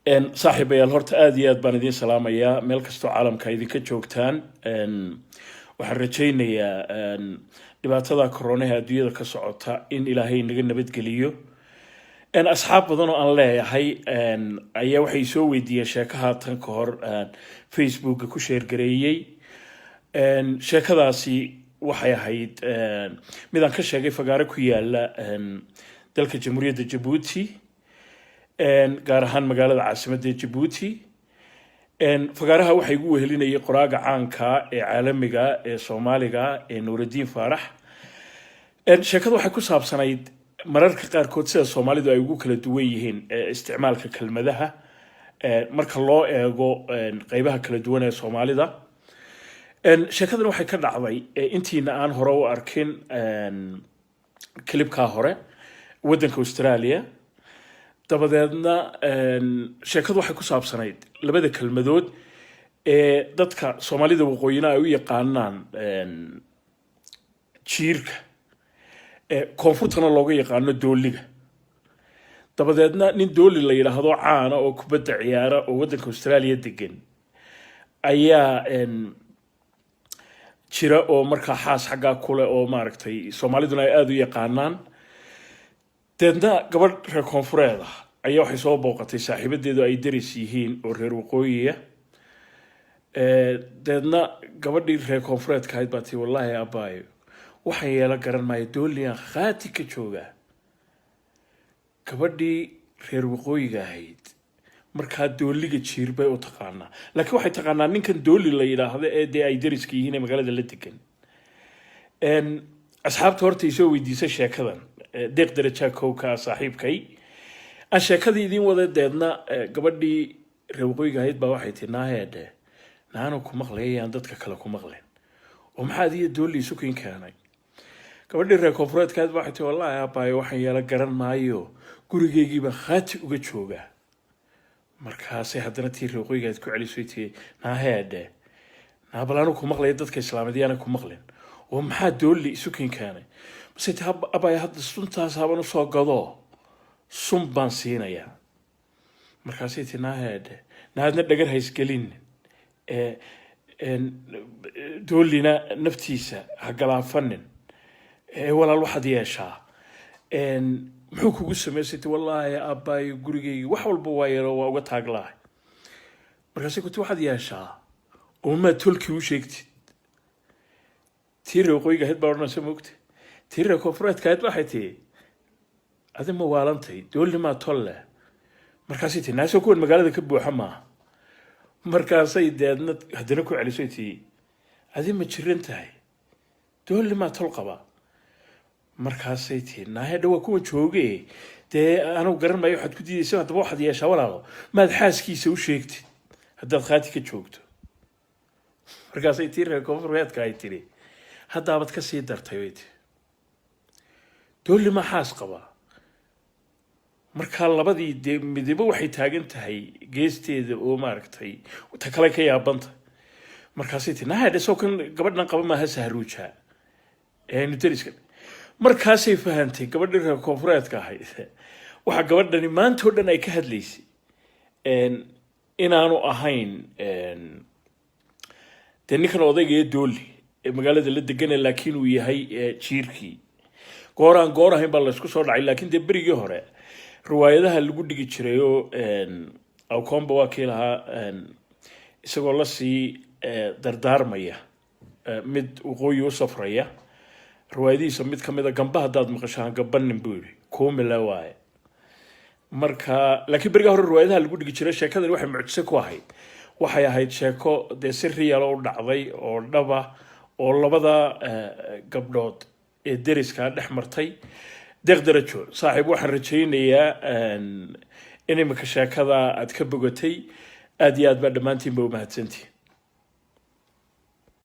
Saaxiibayaal, horta aada iyo aad baan idiin salaamayaa meel kastoo caalamka idinka joogtaan. Waxaan rajaynayaa dhibaatada koronaha adduunyada ka socota in Ilaahay naga nabadgeliyo. Asxaab badan oo aan leeyahay ayaa waxay soo weydiiyeen sheeko haatan ka hor Facebooka ku share gareeyey. Sheekadaasi waxay ahayd mid aan ka sheegay fagaare ku yaala dalka Jamhuuriyadda Jabuuti, gaar ahaan magaalada caasimadda Jabuuti. Fagaaraha waxaa igu wehelinayay qoraaga caanka ee caalamiga ee Soomaaliga ee Nuuraddiin Faarax. Sheekadu waxay ku saabsanayd mararka qaarkood sida Soomaalidu ay ugu kala duwan yihiin isticmaalka kelmadaha marka loo eego qeybaha kala duwan ee Soomaalida. Sheekadan waxay ka dhacday, intiina aan hore u arkin clipkaa hore, waddanka Australia. Dabadeedna sheekadu waxay ku saabsanayd labada kelmadood ee dadka Soomaalida waqooyina ay u yaqaanaan jiirka, koonfurtana looga yaqaano dooliga. Dabadeedna nin Dooli la yidhaahdo caana oo kubadda ciyaara oo waddanka Australia degan ayaa jira, oo markaa xaas xaggaa kule oo maaragtay Soomaaliduna ay aada u yaqaanaan. Deedna gabadh reer koonfureed ah ayaa waxay soo booqatay saaxiibadeedu ay deris yihiin oo reer waqooyiya. Deedna gabadhii reer koonfureedka ahayd baa tii, "Wallaahi abaayo, waxaan yeelo garan maayo, Dooliyan khaati ka joogaa." Gabadhii reer waqooyiga ahayd markaa dooliga jiir bay u taqaanaa, laakiin waxay taqaanaa ninkan Dooli la yidhaahdo ee dee ay deriska yihiin ee magaalada la degan. Asxaabta horta isoo weydiisa sheekadan, Deeq Darajaa kowka saaxiibkay aan sheekadii idiin wada. Deedna gabadhii reer waqooyiga ahayd baa waxay tii, "Naaheedhe, naanu ku maqlayayaan dadka kale ku maqleen, oo maxaa adiyo Dooli isu kin keenay?" Gabadhii reer koonfureedka ahayd baa waxay tii, "Wallaahi aabaayo, waxaan yeelo garan maayo, gurigaygiibaa khaati uga joogaa." Markaasay haddana tii reer waqooyiga ahayd ku celisay, tii, "Naaheedhe, naabal anu ku maqlaya, dadka islaameed yaana ku maqlin, oo maxaa Dooli isu kin keenay?" Mase ti, "Abaya, hadda suntaas haban usoo gado, sun baan siinayaa." Markaasay ti, "Naaheedhe, naadna dhagar haysgelin, Doolina naftiisa ha galaafanin. Walaal, waxaad yeeshaa, muxuu kugu sameysay?" Ti, "Wallaahi aabaayo, gurigaygi wax walba waa yeelo, waa uga taaglahay." Markaasay ku ti, "Waxaad yeeshaa oo maad tolkii u sheegtid?" Tii reer waqooyiga ahayd baa odhanaysa, moogta. Tii reer koonfureedka ahayd waxay tii, "Adi ma waalantay? Doolli maa tol leh?" Markaasay tii, "Naasoo kuwan magaalada ka buuxa maaha." Markaasay deedna haddana ku celisay, tii, "Adi ma jiran tahay? Doolli maa tol qaba?" Markaasay tii, "Naahedha, waa kuwan jooge, dee anugu garan maayo waxaad ku diidaysa. Haddaba waxaad yeeshaa, walaalo, maad xaaskiisa u sheegtid haddaad khaati ka joogto?" Markaasay tii reer koonfureedka ay tidhi, "Haddaabaad ka sii dartay," bay tii, "Doolli maa xaas qabaa?" Markaa labadii dee midibo waxay taagan tahay geesteeda oo maaragtay ta kale ka yaabanta. Markaasay tii, "Nahadhe, soo kan gabadhan qaba maaha Sahruuja eenu deriska?" Markaasay fahantay gabadhii reer koonfureedka ahayd waxaa gabadhani maanta o dhan ay ka hadlaysay inaanu ahayn dee ninkan odayga ee Dooli ee magaalada la degana, laakiin uu yahay jiirkii. Gooraan goor ahayn baa laysku soo dhacay, laakiin dee berigii hore riwaayadaha lagu dhigi jiray oo Awkomba waa kii lahaa, isagoo lasii dardaarmaya mid waqooyi u safraya, riwaayadihiisa mid kamid a, "Gamba haddaad maqashaan gabanin," buu yidhi, "kuumile waaye." Marka laakiin berigaa hore riwaayadaha lagu dhigi jiray. Sheekadani waxay mucjise ku ahayd, waxay ahayd sheeko dee si real ah u dhacday oo dhaba oo labada gabdhood ee deriskaa dhex martay. Deeq Darajo saaxiib, waxaan rajaynayaa in imika sheekada aad ka bogatay. Aad iyo aad baa dhammaantiin ba umahadsantihin.